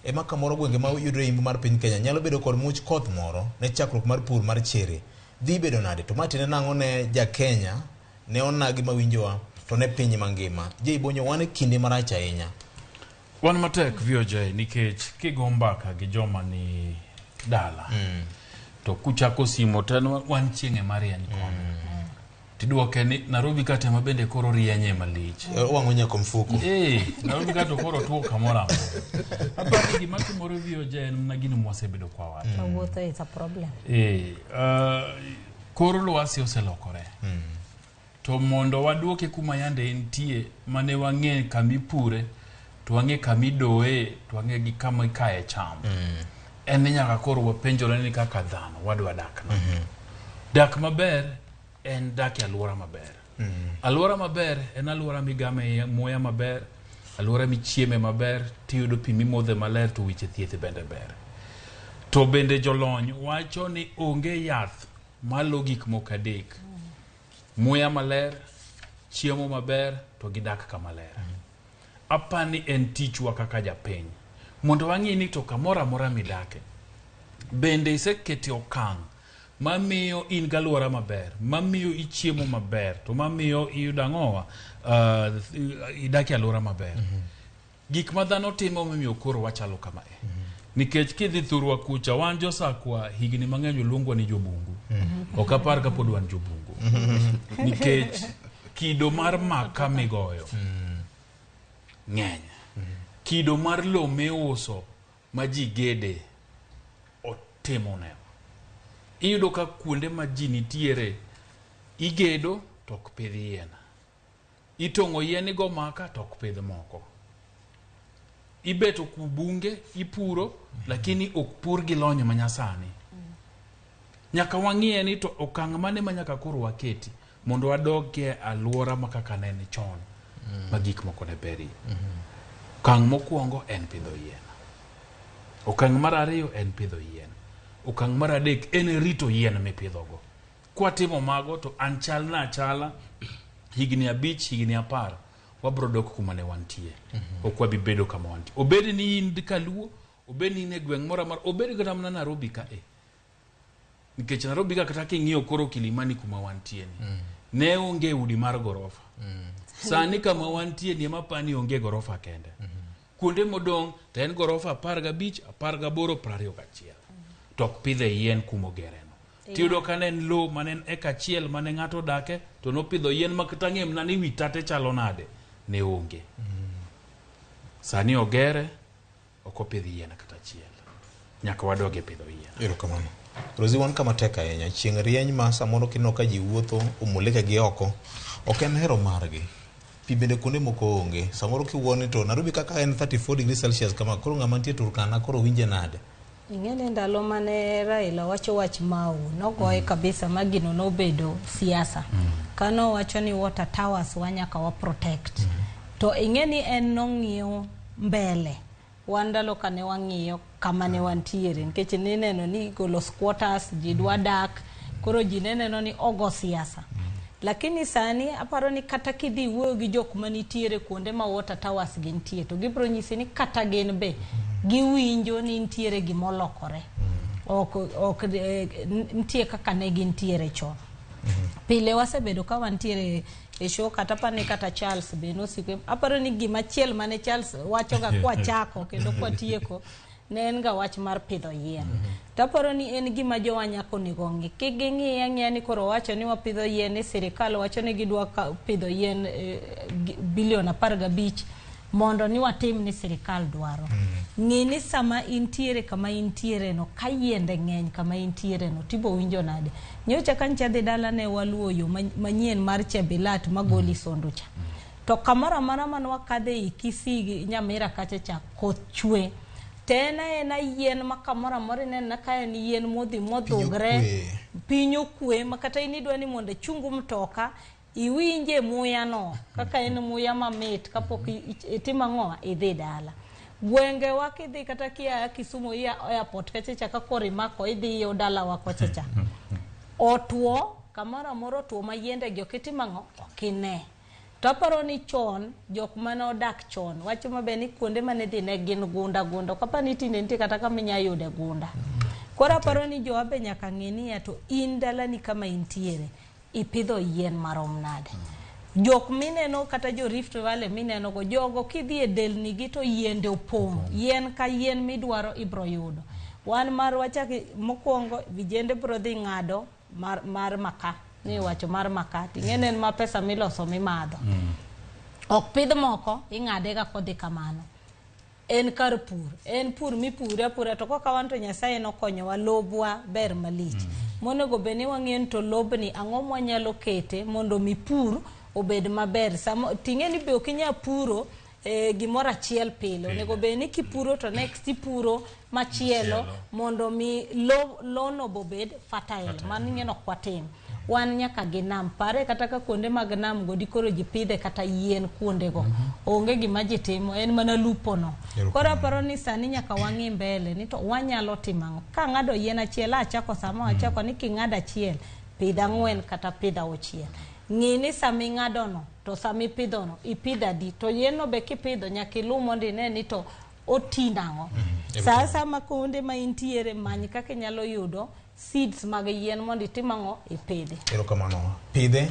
Ema kamoro gwenge ma yudore imbo mar piny Kenya nyalo bedo kod much koth moro ne chakruok mar pur mar chere. Dhi bedo nade? To ma tiende nang'o ne ja Kenya, ne onagi mawinjowa, to ne piny mangima? Jay Bonyo, wan e kinde marach ahinya. Wan matek VOJ nikech kigo mbaka gi joma ni dala to kuchako simo to en wan chieng' ema rieny koni. Tidwoke ni Nairobi ka tema bende koro rienye malich. Wang'o nyaka mfuko. Eh, Nairobi ka to koro tuo kamoro amora. Aparo ni gima timore VOJ en mana gino mwasebedo kwa wacho. Wuotho is a problem. Eh, kor lwasi oselokore. To mondo waduoke kuma yande entie mane wang'e kamipure, to wang'e kamidoye, to wang'e gi kama ikaye cham. En ni nyaka koro wapenjore ni kaka dhano wadwa dak nade. Dak maber en dak e alwora maber. Alwora maber en alwora migame muya maber, alwora michieme maber, tiyudo pi mimodhe maler to weche thieth bende ber. To bende jolony wacho ni onge yath malo gik moko adek. Muya maler, chiemo maber, to gidak kama ler. Apani en tichwa kaka japiny mondo wang'i ni to kamoro amora midake bende isekete okang' mamiyo in galwora maber, mamiyo ichiemo maber, to mamiyo iyudo ang'owa idak e alwora maber. Gik ma dhano timo momiyo koro wachalo kama e. Nikech kidhi thurwa kucha, wan josakwa higni mang'eny oluongwa ni jobungu. Ok apar kapod wan jobungu. Nikech kido mar maka migoyo ng'eny. Kido mar lo miuso ma ji gede otimo newa. Iyudo ka kuonde ma ji nitiere igedo to ok pidh yien. Itong'o yien igo maka to ok pidh moko. Ibeto ku bunge ipuro lakini ok pur gi lony manyasani. Nyaka wang'iye ni to okang' mane ma nyaka koro waketi mondo wadog e alwora ma kaka ne en chon ma gik moko ne berie. Okang' mokwongo en pidho yien. Okang' mar ariyo en pidho yien. Okang' mar adek en rito yien mipidhogo. Kwatimo mago to an chalna achala higni 5 higni 10 wabro dok kuma ne wantie. Ok wabi bedo kama wantie. Obed ni in kaluo, obed ni in e gweng' moro amora, obed kata mana Nairobi ka e. Nikech Nairobi ka kata king'iyo koro Kilimani kuma wantie ni. Ne onge udi mar gorofa. Sani kama wantie ni ema pani onge gorofa kende. Kuonde modong' to en gorofa 15, 18, 21. To ok pidhe yien kumogere no. Tiyudo ka ne en lowo mane en eka achiel mane ng'ato odake to nopidho yien ma kata ng'e mana ni wi tate chalo nade ne onge. Sani ogere ok opidh yien kata achiel. Nyaka wadog e pidho yien. Erokamano. Rosie, wan kama tek ahinya. Chieng' rieny ma samoro kineno ka ji wuotho omulike gi oko, ok en hero margi. Pi bende kuonde moko onge. Samoro kiwuo ni to Nairobi kaka en 34 degrees Celsius kama, koro ng'ama nitie Turkana koro winje nade? Ing'e ni ndalo mane Raila wacho wach Mau, nogoye kabisa ma gino nobedo siasa. Kano wacho ni water towers wa nyaka wa protect. To ing'e ni en nong'iyo mbele. Wan ndalo kane wang'iyo kama ne wantiere nikech nineno ni igolo squatters, ji dwa dak, koro ji ne neno ni ogo siasa. Lakini sani aparo ni kata kidhi wuoyo gi jok manitiere kuonde ma water towers gintie to gibiro nyisi ni kata gin be giwinjo ni nitiere gimolokore. Ok nitie kaka ne gintiere chon. Pile wasebedo ka wantiere e show kata pani kata Charles be nosiko. Aparo ni gima chiel mane Charles wachoga kwachako kendo kwatieko ne en ga wach mar pidho yien. To aparo ni en gima jowa nyaka onego ng'i. Kik ging'i ang'iya ni koro wacho ni wapidho yien ni sirikal wacho ni gidwa pidho yien bilion 15 mondo ni watim ni sirikal dwaro. Ng'i ni sama intiere kama intiere no, ka yiende ng'eny kama intiere no, tibo winjo nade. Nyocha ka ncha dhi dala ne waluwo yo manyien mar Chebilat magoli Sondu cha. To kamoro amora mane wakadhe ei Kisii gi Nyamira kacha cha, koth chwe. To en aena yien ma kamoro amora ineno ka en yien modhi modhugre. Piny okwe ma kata in idwa ni mondo ichung mtoka, iwinje muya no kaka en muya mamit kapok itimo ang'o idhi dala. Gwengewa kidhi kata kia Kisumu ia airport kacha cha ka koro imako idhi yo dalawa kocha cha. Otwo kamoro amora otwo ma yiende gi ok itim ang'o ok ine. To aparo ni chon jok mane odak chon wacho maber ni kuonde mane dhi ne gin gunda gunda. Ok apar ni tinde nitie kata kama inya yude gunda. Koro aparo ni jowa be nyaka ng'e niya to in dalani kama intiere ipidho yien marom nade. Jok mineno kata jo Rift Valley mineno go jogo kidhi e delni gi to yiende opong'. Yien ka yien midwaro ibro yudo. Wan marwa chak mokwongo vijende bro dhi ng'ado mar maka. Ni iwacho mar maka. Ting'e ni en ma pesa miloso mimadho. Ok pidh moko ing'ade ga kodhi kamano. En kar pur. En pur mipure apura to koka wan to Nyasaye nokonyowa lobwa ber malich. Monego bed ni wang'iyo ni to lobni ang'o mwanyalo kete mondo mi pur obed maber. Samo ting'e ni be ok inyal puro gimoro achiel pile. Onego bed ni kipuro to next ipuro machielo mondo mi lono bobed fertile. Mano ing'e ni ok watim. Wan nyaka gi nam. Pare kata ka kuonde mag nam go dikoro ji pidhe kata yien kuondego. Onge gima ji timo, en mana lupo no. Koro aparo ni sani nyaka wang'i mbele ni to wanyalo timo ang'o. Ka ng'ado yien achiel, achako sama achako ni king'ado achiel, pidh 4 kata pidh 6. Ng'i ni sama ing'ado no, to sama ipidho no, ipidho adi. To yien no be kipidho nyaka iluw mondo ine ni to oti nang'o. Sa sama kuonde ma intiere many kaka inyalo yudo seeds mag yien mondo itim ang'o, ipidhi. Erokamano. Pidhe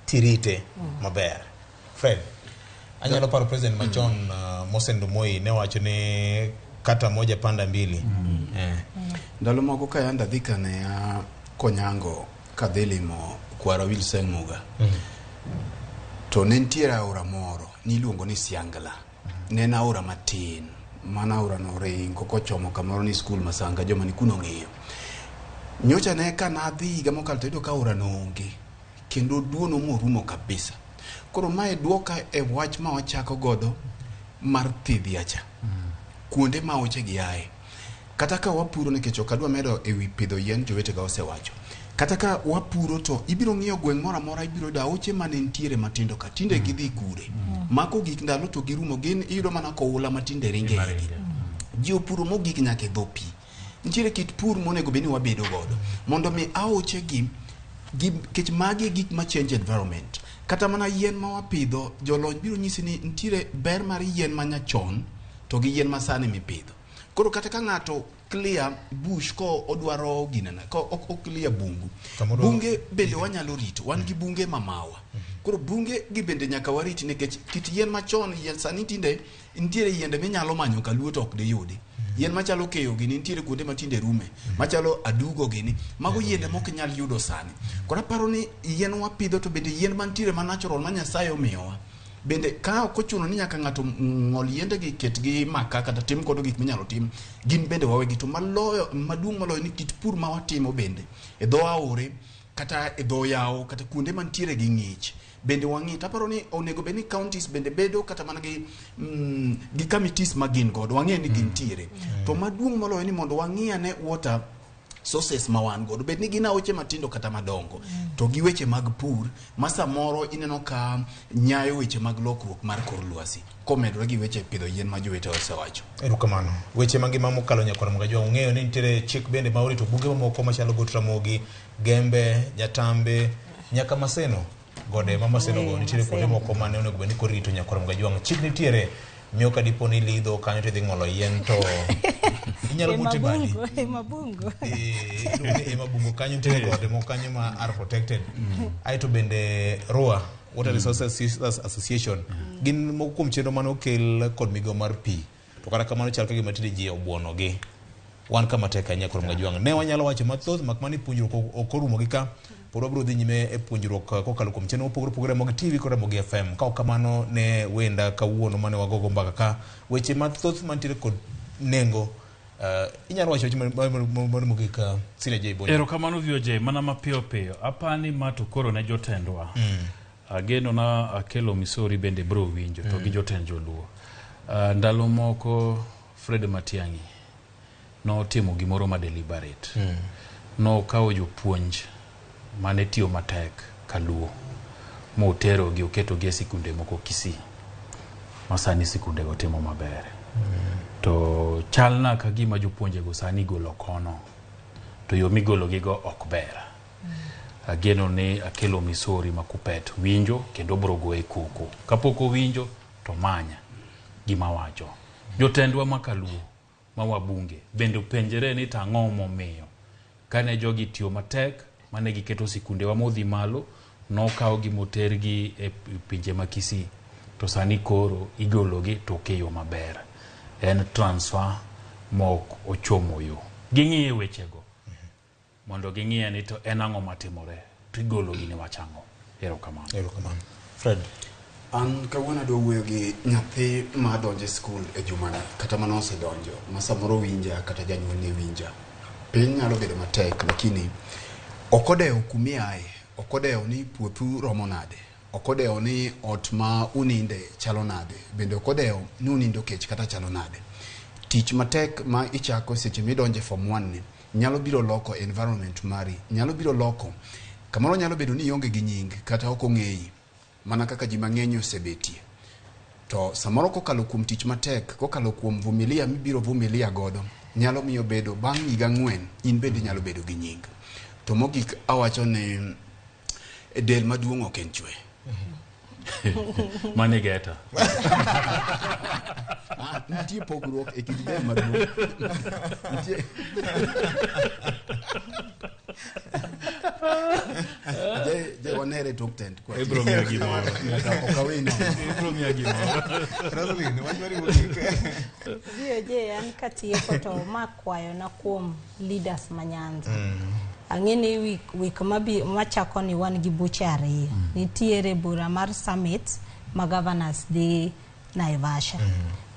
tirite maber. Fred, anyalo paro president machon Mosendo Moi ne wacho ni kata moja panda mbili. Ndalo moko ka yanda dhi kane a Konyango kadhi limo kwara Wilson Muga. To ne nitiere aora moro niluongo ni Siangla. Ne en aora matin. Mana aora no ringo kochomo kamoro ni skul Masanga joma ni kuno ng'iyo. Nyocha ne ka nadhi higa mokalo to iyudo ka aora no onge. Kendo duono morumo kabisa. Koro mae duoka e wach ma wachako godo mar thidhia cha. Kuonde ma aoche gi ae. Kata ka wapuro nikech ok adwa medo ewi pidho yien jowetega osewacho. Kata ka wapuro to ibiro ng'iyo gweng' moro amora ibiro yudo aoche mane nitiere matindo ka tinde gidhi kure. Mako gik ndalo to girumo gin iyudo mana koula matinde ringe igi. Ji opuro mogik nyaka e dho pi. Nitiere kit pur monego bed ni wabedo godo mondo mi aoche gi kech magi e gik ma change environment. Kata mana yien ma wapidho jolony biro nyisi ni nitiere ber mar yien ma nyachon to gi yien ma sani mipidho. Koro kata ka ng'ato clear bush ko odwaro ginene ko ok clear bungu. Bunge bende wanyalo rito, wan gi bunge mamawa. Koro bunge gi bende nyaka warit nikech kit yien machon yien sani tinde nitiere yiende minyalo manyo kaluo to ok diyudi. Yien machalo keyo gini nitiere kuonde matinde rume, machalo adugo gini, mago yiende mok inyal yudo sani. Koro aparo ni yien wapidho to bende yien mantiere ma natural ma Nyasaye omiyowa. Bende ka ok ochuno ni nyaka ng'ato ng'ol yiende gi ket gi maka kata tim godo gik minyalo tim, gin bende wawegi. To maloyo maduong' moloyo ni kit pur ma watimo bende e dho aore kata e dho yawo kata kuonde mantiere gi ng'ich bende wang'i. To aparo ni onego bed ni counties bende bedo kata mana gi gi committees ma gin godo wang'e ni gintiere. To maduong' moloyo ni mondo wang'i ane water sources ma wan godo bed ni gin aoche matindo kata madongo to gi weche mag pur ma samoro ineno ka nyayo weche mag lokruok mar kor lwasi komedore gi weche pidho yien ma jowete osewacho. Erokamano. Weche mangima mokalo nyakwar Mgajwa ung'eyo ni nitiere chik bende ma orito bunge mamoko machalo Got Ramogi, Gembe, Nyatambe, nyaka Maseno. Gode ma Maseno go nitiere kuonde moko mane onego bed ni koro irito nyakwar Mgajwa. Chik nitiere miyo ka dipo ni lidho kanyo to idhi ng'olo yien to inyalo bute badi. Mabungo. Mabungo kanyo nitiere gode moko kanyo ma are protected. Aeto bende RUA, Water Resources Association, gin moko kuom chenro mane okel kod migawo mar pi. To kata kamano chal ka gima tinde ji obuono gi. Wan kama tek ahinya koro Mgajwang'. Ne wanyalo wacho mathoth mak mana ni puonjruok ok orumo gi ka. Pod wabiro dhi nyime e puonjruok kokalo kuom chenro mopogore opogore mag TV kod Ramogi FM. Ka ok kamano ne wenda kawuono mane wagogo mbaka ka weche mathoth mantiere kod nengo. Inyalo wacho weche mar mogik Sina J Bonyo. Erokamano VOJ, mana mapiyo piyo. Apani ma to koro ne jotendwa. Ageno na Akelo Misori bende bro winjo to gi jotend joluo. Ndalo moko Fred Matiang'i notimo gimoro ma deliberate. Nokawo jopuonj mane tiyo matek kaluo moterogi oketogi e sikunde moko Kisii ma sani sikundego timo maber. To chalna ka gima jopuonjego sani igolo kono to yo migologigo ok ber. Ageno ni Akelo Misori ma Kupet winjo kendo bro goye koko. Kapok owinjo to manya gima wacho. Jotendwa ma kaluo ma wabunge bende openjre ni to ang'o momiyo kane jogi tiyo matek mane giketo sikundewa modhi malo nokawgi motergi e pinje ma Kisii to sani koro igologi to ok e yo maber. En transfer mok ochomo yo. Ging'iye wechego mondo ging'iye ni to en ang'o matimore to igologi ni wach ang'o. Erokamano. Erokamano. Fred. An kawuono adwa wuoyo gi nyathi ma donjo e skul e jumani kata mane osedonjo ma samoro winja kata janyuolne winja. Piny nyalo bedo matek lakini ok odewo kumiaye, ok odewo ni puothu romo nade, ok odewo ni ot ma uninde chalo nade, bende ok odewo ni unindo kech kata chalo nade. Tich matek ma ichako seche midonjo e form 1 ni nyalo biro loko environment mari, nyalo biro loko kamoro nyalo bedo ni ionge gi nying kata ok ong'eyi mana kaka ji mang'eny osebetie. To samoro kokalo kuom tich matek, kokalo kuom vumilia mibiro vumilia godo, nyalo miyo bedo bang' higa 4 in bende inyalo bedo gi nying. To mogik awacho ni del maduong' ok en chwe. Mane geta. Nitie pogruok e kind del maduong'. Nitie Je wanere tok tent kwa. Ibro miya gimoro. Ok awe nono. Ibro miya gimoro. Roslyn, wach mari mogik. VOJ an katieko to ma kwayona kuom leaders ma Nyanza. Ang'e ni week machako ni wan gi buche 2. Nitiere bura mar summit ma governors dhi Naivasha.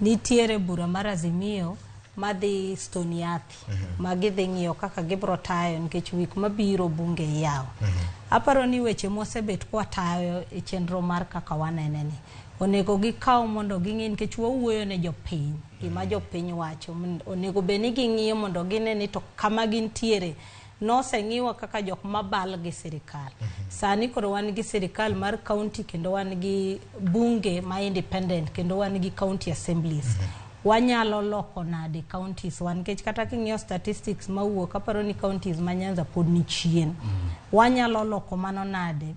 Nitiere bura mar Azimio madhi Stoniathi. Ma gidhi ng'iyo kaka gibro tayo nikech week mabiro bunge iyawo. Aparo ni weche mosebet kwatayo e chenro mar kaka wanene ni onego gikaw mondo ging'e nikech wawuoyo ne jopiny gima jopiny wacho onego bed ni ging'iyo mondo gine ni to kama gintiere noseng'iwa kaka jok mabal gi sirikal. Sani koro wan gi sirikal mar county kendo wan gi bunge ma independent kendo wan gi county assemblies. Wanyalo loko nade counties wan nikech kata king'iyo statistics mawuok aparo ni counties ma Nyanza pod ni chien. Wanyalo loko mano nade?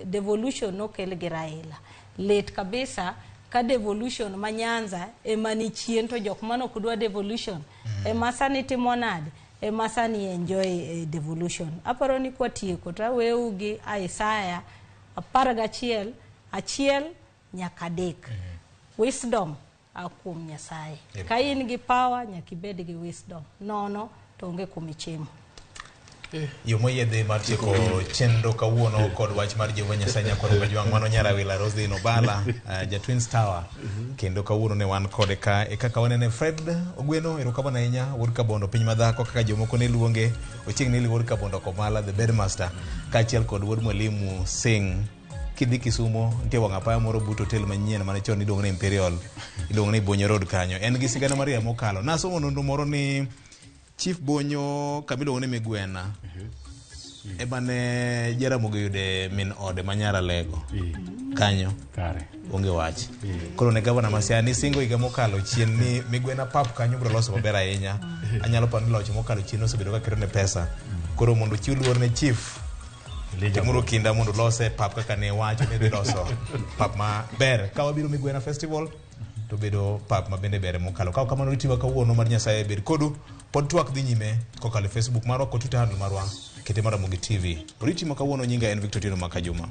Devolution nokel gi Raila. Late kabisa ka devolution ma Nyanza ema ni chien to jok mane ok dwa devolution ema sani timo nade? Ema sani enjoy devolution. Aparo ni kwatieko to aweu gi Isaya 11 1 nyaka 3. Wisdom a kuom Nyasaye. Ka in gi power nyaka ibed gi wisdom. Nono to onge kumichimo. Yo moyiedhi mar tieko chenro kawuono kod wach mar Jehova Nyasaye nyakwar Kajwang' mano Nyarawila Roslyn Obala, ja Twins Tower. Kendo kawuono ne wan kode ka e kaka wanene Fred Ogweno, erokamano ahinya wuod Kabondo piny madhako kaka jomoko ne luonge, Ochieng' Nili wuod Kabondo Komala the bedmaster, kaachiel kod wuod Mwalimu Singh. Kidhi Kisumo nitie wang' apaya moro but hotel manyien mane chon iluongo ni Imperial, iluongo ni Bonyo Road kanyo. En gi sigana mar higa mokalo. Nasomo nonro moro ni Chief Bonyo kama iluongo ni Migwena ema ne Jaramogi oyude min ode ma Nyaralego kanyo. Kare. Onge wach. Koro ne gavana ma Siaya ni singo higa mokalo chien ni Migwena pap kanyo biro loso maber ahinya. Anyalo paro ni loch mokalo chien osebedo ka keto ne pesa. Koro mondo ochiw luor ne chief, timuru kinda mondo olose pap kaka ne wacho ni dhi loso pap maber. Ka wabiro Migwena Festival to bedo pap ma bende ber mokalo. Ka kamano ritiwa kawuono mar Nyasaye bed kodu. Pod twak dhi nyime kokalo e Facebook marwa kod Twitter handle marwa kete mar Ramogi TV. Oriti ma kawuono nyinga en Victor Otieno Makajuma.